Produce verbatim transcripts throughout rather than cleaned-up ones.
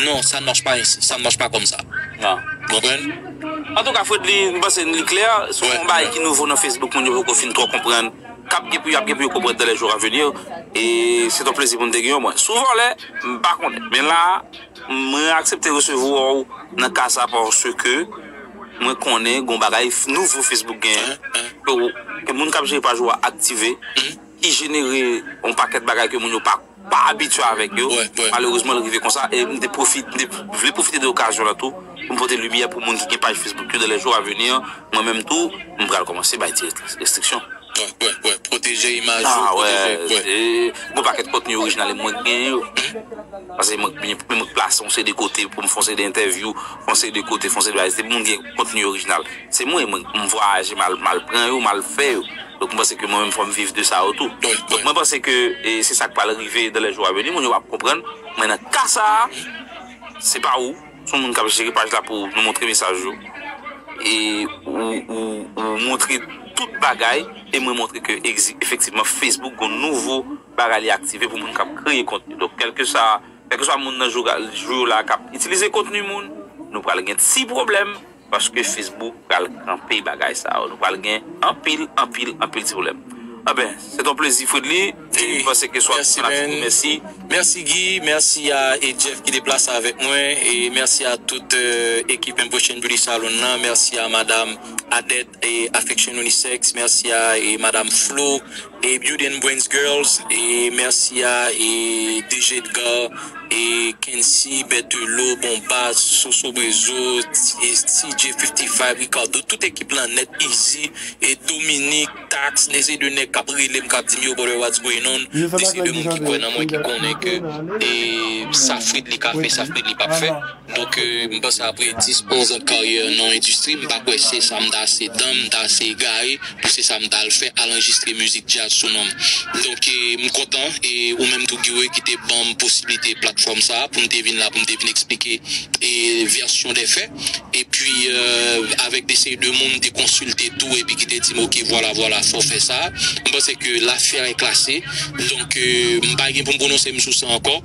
Non, ça ne marche pas ici, ça ne marche pas comme ça. Konprann? Antouka, Fredly, m panse li klè. Se yon bagay ki nouvo nan Facebook, moun yo poko fin twò konprann. K ap gen pou y ap gen pou yo konprann dans les jours à venir. E se yon plezi pou m te gen yo, mwen. Souvan lè, m pa konnen. Men la, mwen aksepte resevwa w nan ka sa paske mwen konnen gon bagay f- nouvo Facebook genyen. Ke, ke moun k ap jere paj ou a aktive, ki jenere yon pakèt bagay ke moun yo pa, pa abitye avèk yo. Malerezman, l rive konsa. E m te pwofit, m te vle pwofite de okazyon la tou pou m pote limyè pou moun ki gen paj Facebook yo dans les jours à venir. Mwen menm tou, m pral kòmanse bay ti restriksyon. Wè, wè, wè. Pwoteje imaj ou, ah, wè, pwoteje, wè. E, gon pakèt kontni orijinal mwen gen yo. Paske mwen, mwen, mwen plase yon seri de kote pou m fè yon seri de entèvyou, fè yon seri de kote, fè yon seri de bagay. Se pou moun gen kontni orijinal. Se mwen, mwen, m vwayaje, m al, m al pran yo, m al fè yo. Donk, mwen panse ke mwen menm, fò m viv de sa yo tou. Donk, mwen panse ke, e, se sa k pral rive dans les jours à venir. Moun yo p ap konprann. Men nan ka sa a, se pa ou. Se yon moun k ap jere paj la pou nou montre mesaj yo. E ou, ou, ou montre tout bagay. E mwen montre ke egzi- efektivman, Facebook gon nouvo bagay li aktive pou moun k ap kreye kontni. Donk, kèlkeswa, kèlkeswa moun nan jou, jou la k ap itilize kontni moun, nou pral gen ti pwoblèm paske Facebook pral kanpe bagay sa yo. Nou pral gen anpil, anpil, anpil ti pwoblèm. Anben, se yon plezi, Fredly. E m panse ke swa mèsi, man. Mèsi. Mèsi, Guy. Mèsi a, e, Jeff ki deplase avèk mwen. E mèsi a tout, e, ekip Impression Beauty Salon nan. Mèsi a Madam Adette e Affection Unisex. Mèsi a, e, Madam Flo e Beauty and Brains Girls. E mèsi a, e, D J Edgar e Kency, Berthelot, Bonbas, Soso Brezo, e, T J fifty-five, Ricardo, tout ekip lan nèt, Easy, e Dominique, Tax, de se de nèg k ap rele m, k ap di m, "Yo, brother, what's going on?" De se de moun ki kwè nan mwen, ki konnen ke, e, sa Fredly ka fè, sa Fredly p ap fè. Donk, e, m panse apre dis, onz an de karyè nan endistri, m pa kwè se sa m ta, se dan m ta, se egare pou se sa m ta al fè, al anrejistre mizik djaz sou non m. Donk, e, m kontan, e ou menm tou, Guy Wewe, ki te ban m posiblite platfòm sa a pou m te vin la, pou m te vin eksplike, e, vèsyon dè fè. Epi, e, avèk de seri de moun, m te konsilte tou, epi ki te di m, "Ok, vwala, vwala, fò w fè sa." M panse ke l'affaire est classée. Donk, e, m pa gen pou m pwononse m sou sa ankò.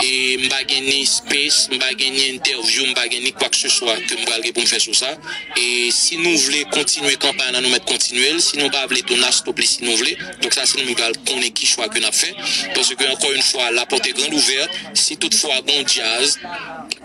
E m pa gen ni space, m pa gen ni entèvyou, m pa gen ni kwakseswa ke m pral gen pou m fè sou sa. E si nou vle kontinye kanpay la, nou mèt kontinye l. Si nou pa vle tou, n a stop li si nou vle. Donk sa, se nou menm ki pral konnen ki chwa ke n ap fè. Paske, ankò yon fwa, la porte est grande ouverte. Si toutfwa gon djaz,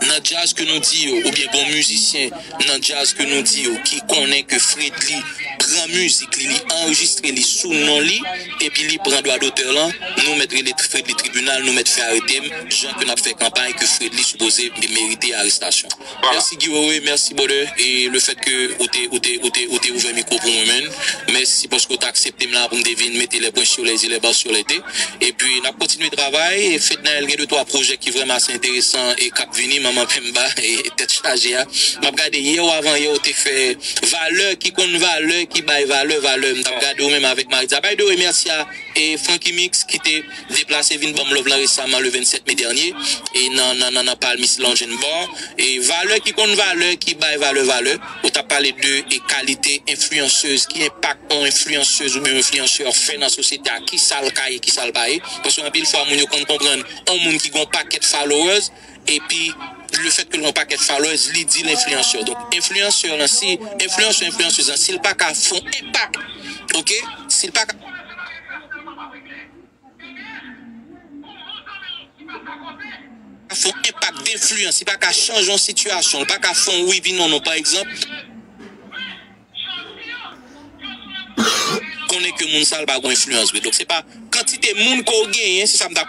nan djaz ke nou di yo, oubyen gon mizisyen nan djaz ke nou di yo, ki konnen ke Fredly pran mizik li, li anrejistre li sou non li, epi li pran dwa dotè lan, nou mèt rele Fredly tribinal, nou mèt fè arete m, jan ke n ap fè kanpay ke Fredly sipoze merite arestasyon. Mèsi, Guy Wewe, mèsi, brother. E le fèt ke ou te, ou te, ou te, ou te ouvè mikwo pou mwen, man. Mèsi paske ou te aksepte m la pou m te vin mete les points sur les i, les barres sur les t. Epi, n ap kontinye travay. E Fednaelle gen de twa pwojè ki vrèman ase enteresan e k ap vini, Manman Pemba e Tèt Chaje a. M ap gade yè ou avan yè ou te fè valè ki konn valè, ki bay valè, valè. M t ap gade ou menm avèk Maritza. By the way, mèsi a e Francky Mix ki te deplase vin ban m love lan resaman, le vennsèt me dènye, e nan, nan, nan, nan Palmis Lounge and Bar. E valè ki konn valè, ki bay valè, valè. Ou t ap pale de e kalite enfliyansèz, ki enpak yon enfliyansèz oubyen yon enfliyansè fè nan sosyete a, ki sa l ka ye, ki sa l pa ye. Paske anpil fwa, moun yo konn konprann yon moun ki gen yon pakèt followers, epi le fèt ke l gen yon pakèt followers, li di l enfliyansè. Donk, enfliyansè lan, si enfliyansè, enfliyansèz lan, si l pa ka fè yon enpak, ok, si l pa ka fè yon enpak denfliyans, li pa ka chanje yon sitiyasyon, li pa ka fè yon wi vin yon non, pa egzanp, konnen ke moun sa a pa gen enfliyans vre. Donk, se pa kantite moun ke w genyen, se sa m ta